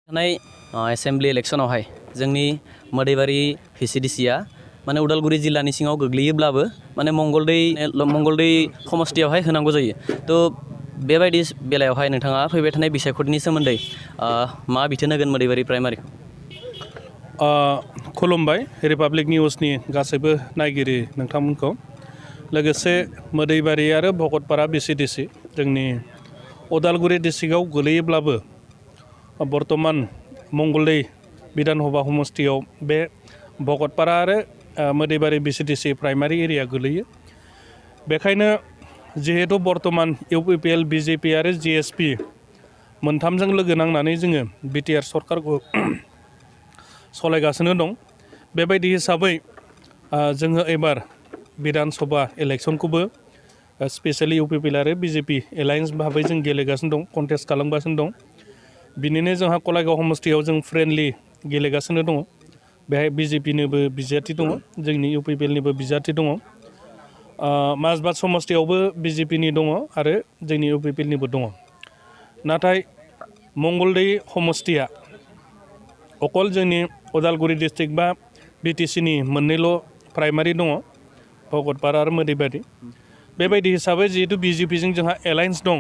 थानाय एसेम्बलि इलेक्शनावहाय जोंनि मोदैबारि भिसिडिसिआ माने उदालगुरि जिल्लानि सिङाव गोग्लैयोब्लाबो माने मंगलदै समस्तियावहाय होनांगौ जायो। तो बेबायदि बेलायावहाय नोंथाङा फैबाय थानाय बिसायख'थिनि सोमोन्दै मा बिथोन होगोन मोदैबारि प्राइमारि? खुलुमबाय रिपाब्लिक निउसनि गासैबो नायगिरि नोंथांमोनखौ। लोगोसे मोदैबारि आरो भगतपारा भिसिडिसि जोंनि उदालगुरि डिस्ट्रिक्टआव गोलैयोब्लाबो बर्तमान मंगलदै बिधानसभा समस्तियाव बे भगतपारा आरो मोदैबारि भिसिडिसि प्राइमारि एरिया गोलैयो। बेखायनो जिहेतु बर्तमान इउपिपिएल बिजेपि आरो जिएसपि मोनथामजों लोगो नांनानै जोङो बिटिआर सरकारखौ सालायगासिनो दं। बेबायदि हिसाबै जोङो एबार बिधानसभा इलेक्सनखौबो स्पेसियेलि इउपिपिएल आरो बिजेपि एलायन्स भाबै जों गेलेगासिनो दं, कन्टेस्ट खालामगासिनो दं। बिनिनो जोंहा कलाइगाव समस्तियाव जों फ्रेन्डलि गेलेगासिनो दङ। बेहाय बिजेपिनिबो बिजाथि दङ, जोंनि इउपिपिएलनिबो बिजाथि दङ। माजबाद समस्तियावबो बिजेपिनि दङ आरो जोंनि इउपिपिएलनिबो दङ। नाथाय मंगलदै समस्तिया अकल जोंनि उदालगुरि डिस्ट्रिक्ट बा बिटिसिनि मोननैल' प्राइमारि दङ, भगतपारा आरो मोदैबारि। बेबायदि हिसाबै जिहेतु बिजेपिजों जोंहा एलायन्स दं,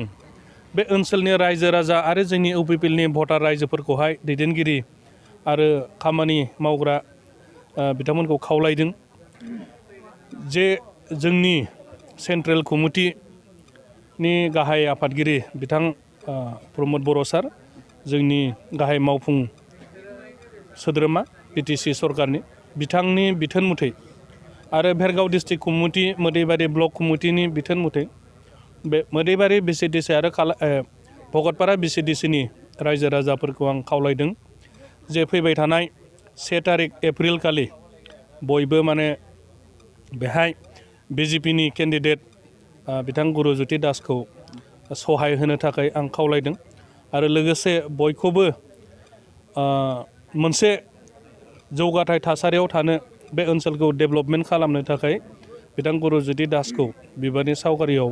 बे ओनसोलनि रायजो राजा आरो जोंनि इउपिपिएलनि भटार रायजोफोरखौहाय दैदेनगिरि आरो खामानि मावग्रा बिथांमोनखौ खावलायदों जे जोंनि सेन्ट्रेल कमिटिनि गाहाय आफादगिरि बिथां प्रमद बर' सार, जोंनि गाहाय मावफुं सोद्रोमा बिटिसि सरकारनि बिथांनि बिथोन मथै आरो भेरगाव डिस्ट्रिक्ट कमिटि मोदैबारि ब्लक कमिटिनि बिथोन मथै बे मोदैबारि भिसिडिसि आरो भगतपारा भिसिडिसिनि रायजो राजाफोरखौ आं खावलायदों जे फैबाय थानाय 1 तारिख एप्रिल खालि बयबो माने बेहाय बिजेपिनि केन्डिडेट बिथां गुरुज्योति दासखौ सहाय होनो थाखाय आं खावलायदों। आरो लोगोसे बयखौबो मोनसे जौगाथाय थासारियाव थानो, बे ओनसोलखौ डेभेलपमेन्ट खालामनो थाखाय बिथां गुरुज्योति दासखौ बिबारनि सावगारियाव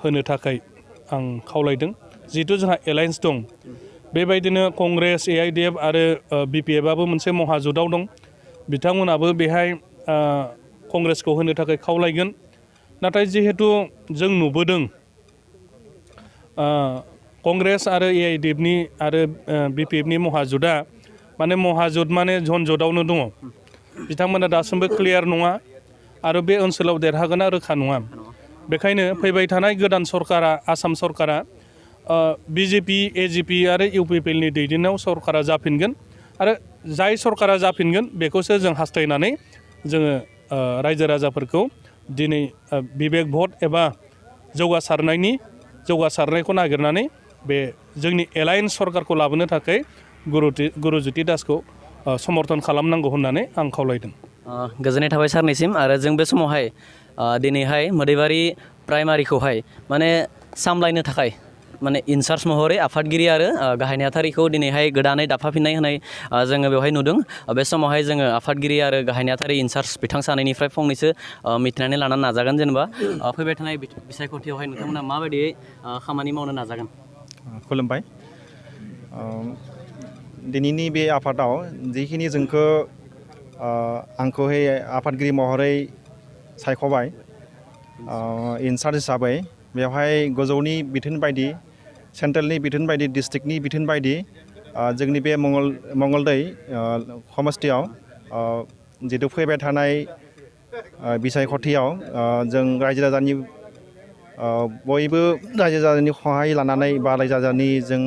होनो थाखाय आं खावलायदों। जिहेतु जोंहा एलायन्स दं, बेबायदिनो कंग्रेस, एआइडिएफ आरो बिपिएफआबो मोनसे महाजुदाव दं। बिथांमोनाबो बेहाय कंग्रेसखौ होनो थाखाय खावलायगोन। नाथाय जिहेतु जों नुबोदों कंग्रेस आरो एआइडिएफनि आरो बिपिएफनि महाजुदा माने झनझटआवनो दङ। बिथांमोना दासिमबो क्लियार नङा आरो बे ओनसोलाव देरहागोना रोखा नङा। बेखायनो फैबाय थानाय गोदान सरकारा, आसाम सरकारा बिजेपि, एजिपि आरो इउपिपिएलनि दैदेननायाव सरकारा जाफिनगोन। आरो जाय सरकारा जाफिनगोन बेखौसो जों हास्थायनानै जोङो रायजो राजाफोरखौ दिनै बिबेक भट एबा जौगासारनायखौ नागिरनानै बे जोंनि एलायन्स सरकारखौ लाबोनो थाखाय गुरुज्योति दासखौ समर्थन खालामनांगौ होननानै आं खावलायदों। गोजोननाय थाबाय सारनिसिम। आरो जों बे समावहाय दिनैहाय मोदैबारि प्राइमारिखौहाय माने सामलायनो थाखाय माने इनचार्ज महरै आफादगिरि आरो गाहाय नेहाथारिखौ दिनैहाय गोदानै दाफाफिननाय होनाय जोङो बेवहाय नुदों। बे समावहाय जोङो आफादगिरि आरो गाहाय नेहाथारि इनचार्ज बिथां सानैनिफ्राय फंनैसो मिथिनानै लानो नाजागोन। जेनेबा फैबाय थानाय बिसायख'थियावहाय नोंथांमोना माबायदियै खामानि मावनो नाजागोन? खुलुमबाय। दिनैनि बे आफादाव जिखिनि जोंखौ आंखौहाय आफादगिरि महरै सायख'बाय इनचार्ज हिसाबै, बेवहाय गोजौनि बिथोन बायदि, सेन्ट्रेलनि बिथोन बायदि, डिस्ट्रिक्टनि बिथोन बायदि जोंनि बे मंगलदै समस्तियाव जिहेतु फैबाय थानाय बिसायख'थियाव जों रायजो राजानि बयबो रायजो राजानि सहाय लानानै बा रायजो राजानि जों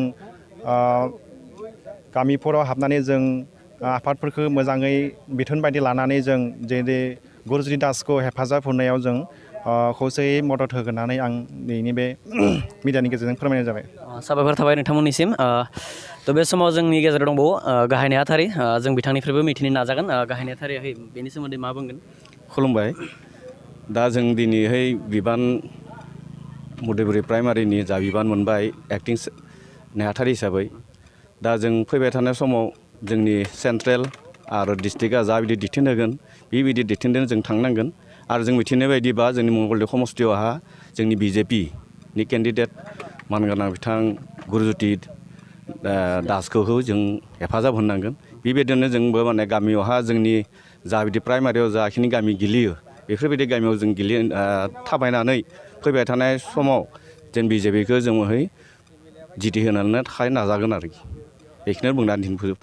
गामिफोराव हाबनानै जों आफादफोरखौ मोजाङै बिथोन बायदि लानानै जों जेरै गुरुज्योति दासखौ हेफाजाब होनायाव जों खौसेयै मदद होगोन होननानै आं दिनैनि बे मिडियानि गेजेरजों फोरमायनाय जाबाय। साबायखर थाबाय नोंथांमोननिसिम। थ' बे समाव जोंनि गेजेराव दंबावो गाहाय नेहाथारि, जों बिथांनिफ्रायबो मिथिनो नाजागोन। गाहाय नेहाथारियाहाय बेनि सोमोन्दै मा बुंगोन? खुलुमबाय। दा जों दिनैहाय बिबान मोदैबारि प्राइमारिनि जा बिबान मोनबाय एक्टिं नेहाथारि हिसाबै, दा जों फैबाय थानाय समाव जोंनि सेन्ट्रेल आरो डिस्ट्रिक्टआ जाबायदि दैथेन होगोन बेबायदि दैथेनदों जों थांनांगोन। आरो जों मिथिनाय बायदिबा जोंनि मंगलदै समस्तियावहा जोंनि बिजेपिनि केन्डिडेट मानगोनां बिथां गुरुज्योति दासखौ जों हेफाजाब होनांगोन बेबायदिनो जोंबो माने गामियावहा जोंनि जा बिदि प्राइमारियाव जाखिनि गामि गेलेयो बेफोरबायदि गामियाव जों थाबायनानै फैबाय थानाय समाव जों बिजेपिखौ जोङोहै जिथि होनानो थाखाय नाजागोन आरोखि बेखौनो बुंनानै फोजोब